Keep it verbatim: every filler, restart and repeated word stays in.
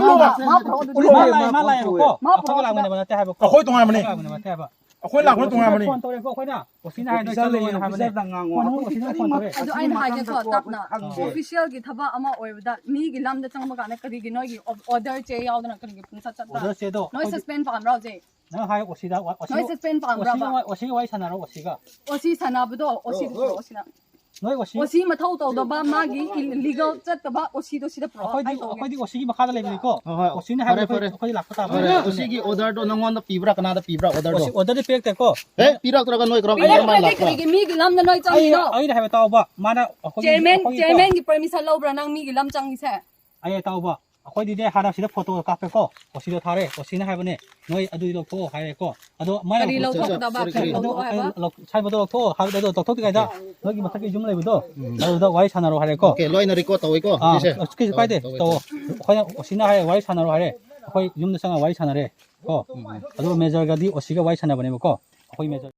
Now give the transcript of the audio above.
ꯎꯠꯂꯣ꯫ ꯃꯥ ꯄꯨꯔꯛꯑꯣ ꯑꯗꯨꯗꯤ꯫ ꯎꯠꯂꯣ꯫ ꯃꯥ ꯂꯥꯛꯑꯦ, ꯃꯥ ꯂꯥꯛꯑꯦꯕꯀꯣ꯫ ꯃꯥ ꯑꯩꯈꯣꯏꯒ ꯄꯨꯔꯛꯑꯣ꯫ ꯂꯥꯛꯃꯤꯟꯅꯕ ꯅꯠꯇꯦ ꯍꯥꯏꯕꯀꯣ꯫ ꯑꯩꯈꯣꯏ ꯇꯣꯉꯥꯟꯕꯅꯦ꯫ ꯑꯩꯈꯣꯏꯒ ꯂꯥꯛꯃꯤꯟꯅꯕ ꯅꯠꯇꯦ ꯍꯥꯏꯕ꯫ ꯑꯩꯈꯣꯏ ꯂꯥꯛꯄꯅ ꯇꯣꯉꯥꯟꯕꯅꯦ꯫ ꯐꯣꯟ ꯇꯧꯔꯦꯀꯣ ꯑꯩꯈꯣꯏꯅ꯫ ꯑꯣꯐꯤꯁꯤꯅ ꯍꯥꯏ ꯅꯣꯏ ꯆꯠꯂꯣꯅ ꯍꯥꯏꯕꯗ꯫ ꯐꯣꯟ ꯑꯃꯨꯛ ꯑꯣꯐꯤꯁꯤꯅ ꯐꯣꯟ ꯇꯧꯔꯦ꯫ ꯑꯗꯨ ꯑꯩꯅ ꯍꯥꯏꯒꯦꯀꯣ, ꯇꯞꯅ꯫ ꯑꯣꯐꯤꯁꯤꯌꯦꯜꯒꯤ ꯊꯕꯛ ꯑꯃ ꯑꯣꯏꯕꯗ ꯃꯤꯒꯤ ꯂꯝꯗ ꯆꯪꯕ ꯀꯥꯟꯗ ꯀꯔꯤꯒꯤ ꯅꯣꯏꯒꯤ ꯑꯣ-, ꯑꯣꯔꯗꯔ ꯆꯦ ꯌꯥꯎꯗꯅ ꯀꯔꯤꯒꯤ ꯄꯨꯡꯆꯠ ꯆꯠꯄ? ꯑꯣꯔꯗꯔ ꯆꯦꯗꯣ ꯅꯣꯏ ꯑꯩꯈꯣꯏꯒꯤ ꯁꯁꯄꯦꯟ ꯄꯥꯝꯕ꯭ꯔꯥ ꯍꯧꯖꯤꯛ? ꯅꯪ ꯍꯥꯏ ꯑꯣꯁꯤꯗ ꯋꯥ- ꯑꯣꯁꯤ ꯅꯣꯏ ꯁꯁꯄꯦꯟ ꯄꯥꯝꯕ꯭ꯔꯕ? ꯑꯣꯁꯤꯒ ꯋꯥ- ꯑꯣꯁꯤꯒ ꯋꯥꯔꯤ ꯁꯥꯟꯅꯔꯣ ꯑꯣꯁꯤꯒ ꯑꯣꯁꯤ ꯁꯥꯟꯅꯕꯗꯣ ꯑꯣꯁꯤꯗꯣ ꯄꯨꯔꯛꯑꯣ ꯁꯤꯗ꯫ ꯅꯣꯏ ꯑꯣꯁꯤ ꯑꯣꯁꯤ ꯃꯊꯧ ꯇꯧꯗꯕ ꯃꯥꯒꯤ ꯏꯂꯤꯒꯦꯜ ꯆꯠꯇꯕ ꯑꯣꯁꯤꯗꯣ ꯁꯤꯗ ꯄꯨꯔꯛꯑꯣ꯫ ꯑꯩꯈꯣꯏꯗꯤ ꯑꯩ ꯇꯧꯒꯦ꯫ ꯑꯩꯈꯣꯏꯗꯤ ꯑꯣꯁꯤꯒꯤ ꯃꯈꯥꯗ ꯂꯩꯕꯅꯤꯀꯣ꯫ ꯍꯣꯏ, ꯍꯣꯏ, ꯑꯣꯁꯤꯅ ꯐꯔꯦ, ꯍꯥꯏꯕꯗꯤ ꯐꯔꯦ꯫ ꯑꯩꯈꯣꯏ ꯂꯥꯛꯄ ꯇꯥꯕ꯫ ꯐꯔꯦ, ꯑꯣꯁꯤꯒꯤ ꯑꯣꯔꯗꯔꯗꯣ ꯅꯪꯉꯣꯟꯗ ꯄꯤꯕ꯭ꯔꯥ ꯀꯅꯥꯗ ꯄꯤꯕ꯭ꯔꯥ ꯑꯣꯔꯗꯔꯗꯣ? ꯑꯣꯁꯤ ꯑꯣꯔꯗꯔꯗꯤ ꯄꯤꯔꯛꯇꯦꯀꯣ꯫ ꯑꯦ, ꯄꯤꯔꯛꯇ꯭ꯔꯒ ꯅꯣꯏ ꯀꯔꯝ ꯄꯤꯔꯛꯇ꯭ꯔꯗꯤ ꯀꯃꯥꯏꯅ ꯂꯥꯛꯄ꯭ꯔꯥ? ꯀꯔꯤꯒꯤ ꯃꯤꯒꯤ ꯂꯝꯗ ꯅꯣꯏ ꯑꯩ ꯆꯪꯉꯤꯅꯣ? ꯑꯩꯅ ꯍꯥꯏꯕ ꯇꯥꯎꯕ꯫ ꯃꯥꯅ ꯑꯩꯈꯣꯏꯒꯤ ꯆꯤꯌꯔꯃꯦꯟ ꯑꯩꯈꯣꯏꯒꯤꯀꯣ꯫ ꯆꯤꯌꯔꯃꯦꯟꯒꯤ ꯄꯔꯃꯤꯁꯟ ꯂꯧꯕ꯭ꯔꯥ ꯅꯪ ꯃꯤꯒꯤ ꯂꯝ ꯆꯪꯉꯤꯁꯦ? ꯑꯩ ꯇꯥꯎꯕ꯫ ꯑꯩꯈꯣꯏꯗꯤꯅꯦ ꯍꯥꯟꯅ ꯁꯤꯗ ꯐꯣꯇꯣ ꯀꯥꯞꯄꯦꯀꯣ꯫ ꯑꯣꯁꯤꯗꯣ ꯊꯥꯔꯦ꯫ ꯑꯣꯁꯤꯅ ꯍꯥꯏꯕꯅꯦ, ꯅꯣꯏ ꯑꯗꯨꯗꯤ ꯂꯧꯊꯣꯛꯑꯣ ꯍꯥꯏꯔꯦꯀꯣ꯫ ꯑꯗꯣ ꯃꯥꯅ ꯀꯔꯤ ꯂꯧꯊꯣꯛꯀꯗꯕ? sorry, ꯀꯔꯤ sorry. ꯑꯗꯣ ꯂꯧꯊꯣꯛꯑꯣ ꯍꯥꯏꯕ? ꯑꯩ ꯂꯧ- ꯁꯥꯏꯕꯗꯣ ꯂꯧꯊꯣꯛꯑꯣ ꯍꯥꯏꯕꯗ ꯑꯗꯣ ꯂꯧꯊꯣꯛꯇ꯭ꯔꯤꯉꯩꯗ ꯅꯣꯏꯒꯤ ꯃꯊꯛꯀꯤ ꯌꯨꯝ ꯂꯩꯕꯗꯣ ꯑꯗꯨꯗ ꯋꯥꯔꯤ ꯁꯥꯟꯅꯔꯣ ꯍꯥꯏꯔꯦꯀꯣ꯫ ꯑꯣꯀꯦ, ꯂꯣꯏꯅ ꯔꯦꯀꯣꯔꯗ ꯇꯧꯋꯤꯀꯣ ꯑꯥ, ꯁꯤꯁꯦ? ꯀꯩꯁꯨ ꯀꯥꯏꯗꯦ, ꯇꯧꯋꯦ, ꯇꯧꯑꯣ꯫ ꯇꯧꯋꯦ. ꯑꯩꯈꯣꯏꯅ ꯑꯣꯁꯤꯅ ꯍꯥꯏꯔꯦ ꯋꯥꯔꯤ ꯁꯥꯟꯅꯔꯣ ꯍꯥꯏꯔꯦ꯫ ꯑꯩꯈꯣꯏ ꯌꯨꯝꯗ ꯆꯪꯉꯒ ꯋꯥꯔꯤ ꯁꯥꯟꯅꯔꯦ ꯀꯣ꯫ ꯑꯗꯨꯒ ꯃꯦꯖꯔꯒꯗꯤ ꯑꯣꯁꯤꯒ ꯋꯥꯔꯤ ꯁꯥꯟꯅꯕꯅꯦꯕꯀꯣ꯫ ꯑꯩꯈꯣꯏ ꯃꯦꯖꯔ